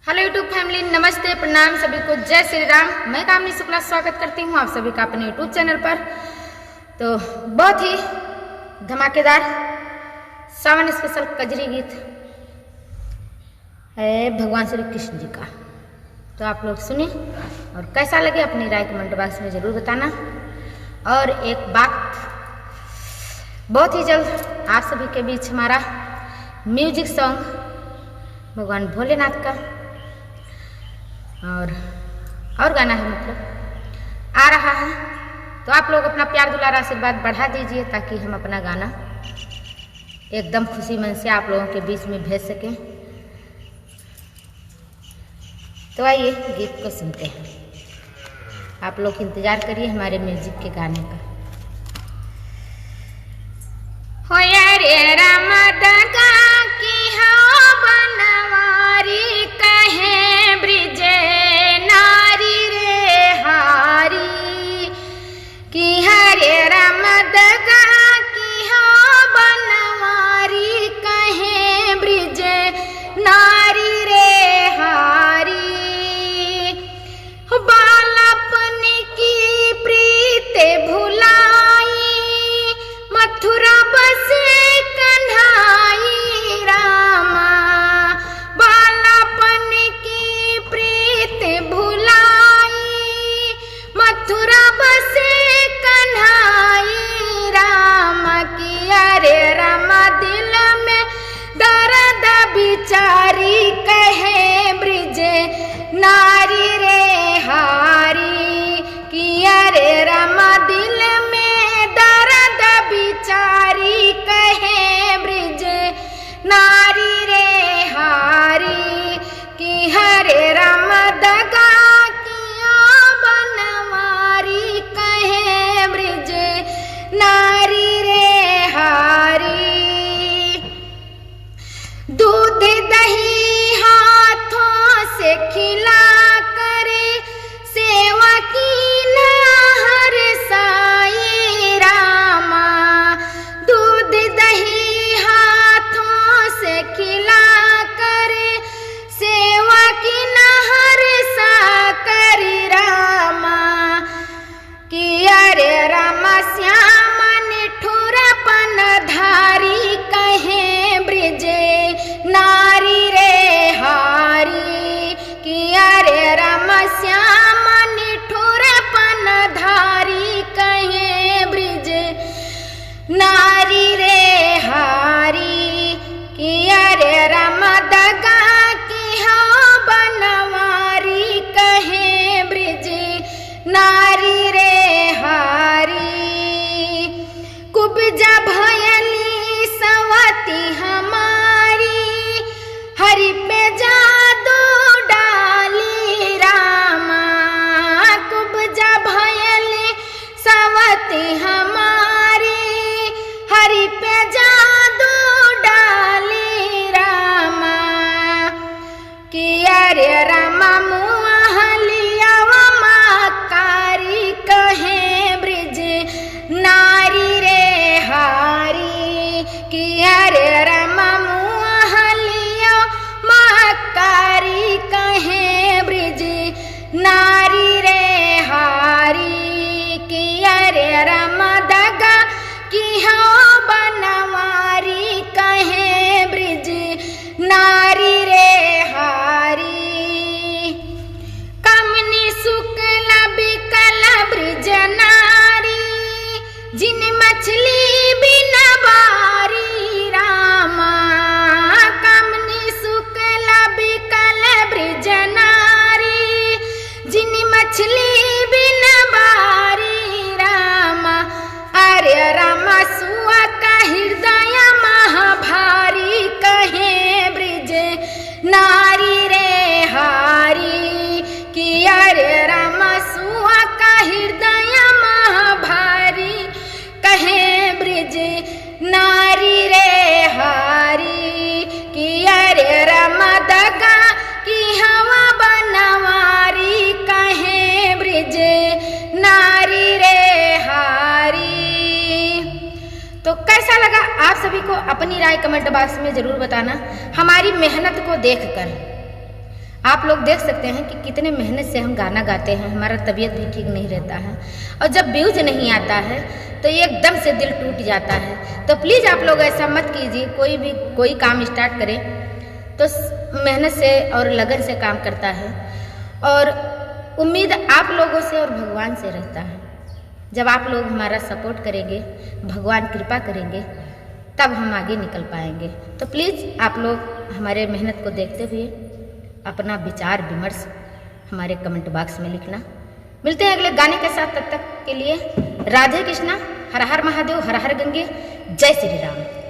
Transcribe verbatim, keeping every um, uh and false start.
Hello YouTube family, नमस्ते, प्रणाम सभी को, जय श्री राम। मैं कामिनी शुक्ला स्वागत करती हूँ आप सभी का अपने YouTube channel पर। तो बहुत ही धमाकेदार सावन special कजरी गीत है भगवान श्री कृष्ण जी का। तो आप लोग सुनिए और कैसा लगे अपनी राय comment box में ज़रूर बताना। और एक बात, बहुत ही जल्द आप सभी के बीच हमारा music song भगवान भोलेनाथ का और, और गाना है, मतलब, आ रहा है। तो आप लोग अपना प्यार दुलार आशीर्वाद बढ़ा दीजिए ताकि हम अपना गाना एकदम खुशी मन से आप लोगों के बीच में भेज सकें। तो आइए गीत को सुनते हैं। आप लोग इंतजार करिए हमारे music के गाने का। हो या रे राम दगा की हो बनवारी, कहे ब्रिज नारी रे हारी। कि हरे राम दगा की हो बनवारी, कहे ब्रिज नारी रे हारी। बालपन की प्रीत भुलाई, मथुरा बसे कन्हाई रामा। बालपन की प्रीत भुलाई, मथुरा बसे कन्हाई राम। कि अरे राम दिल में दर्द बिचारी, कहे ब्रिज नारी रे हारी। कि अरे राम दिल में दर्द बिचारी, कहे ब्रिज नारी रे हारी। कि हरे राम दगा कियो बनवारी, कहे ब्रिज नारी रे हारी। दूध दही हाथों से खिला कर सेवा की ना हर साई रामा। दूध दही हाथों से खिला कर सेवा की ना हर सा करी रामा। कि अरे राम श्याम निठुरपन धारी, कहे ब्रिज नारी रे हारी। कि अरे राम श्याम निठुरपन धारी, कहे ब्रिज नारी रे हारी। कि अरे राम दगा की हो बनवारी, कहे ब्रिज नारी रे हारी। कुब्जा भयली सवती हमारी, हरि पे जादू डाली रामा। कुब्जा भयली सवती हमारी, हरि पे जादू डाली रामा। कि अरे राम मुँह लियावा मकारी, कहे ब्रिज नारी रे हारी। कि अरे राम मुँह लियावा मकारी, कहे ब्रिज नारी रे हारी। कि अरे राम दगा की हो बनवारी, कहे ब्रिज नारी रे हारी। कामिनी शुक्ल बिकल ब्रिज नारी, जिन मछली बिन बारी रामा। कामिनी शुक्ल बिकल ब्रिज नारी, जिन मछली बिन बारी रामा। अरे राम सुआ का हृदय महाभारी, कहे ब्रिज नारी रे हारी। कि अरे राम सुआ का हृदय महाभारी, कहे ब्रिज नारी रे हारी। कि अरे राम दगा की हवा बनवारी, कहे ब्रिज नारी रे हारी। तो कैसा लगा आप सभी को अपनी राय comment box में ज़रूर बताना। हमारी मेहनत को देखकर आप लोग देख सकते हैं कि कितने मेहनत से हम गाना गाते हैं, हमारा तबीयत भी ठीक नहीं रहता है, और जब व्यूज नहीं आता है तो ये एकदम से दिल टूट जाता है। तो प्लीज आप लोग ऐसा मत कीजिए, कोई भी कोई काम स्टार्ट करें तो स- मेहनत से और लगन से काम करता है, और उम्मीद आप लोगों से और भगवान से रहता है। जब आप लोग हमारा सपोर्ट करेंगे, भगवान कृपा करेंगे, तब हम आगे निकल पाएंगे। तो प्लीज आप लोग हमारे मेहनत को देखते हुए अपना विचार विमर्श हमारे कमेंट बॉक्स में लिखना। मिलते हैं अगले गाने के साथ, तब तक के लिए राधे कृष्णा, हर हर महादेव, हर हर गंगे, जय श्री राम।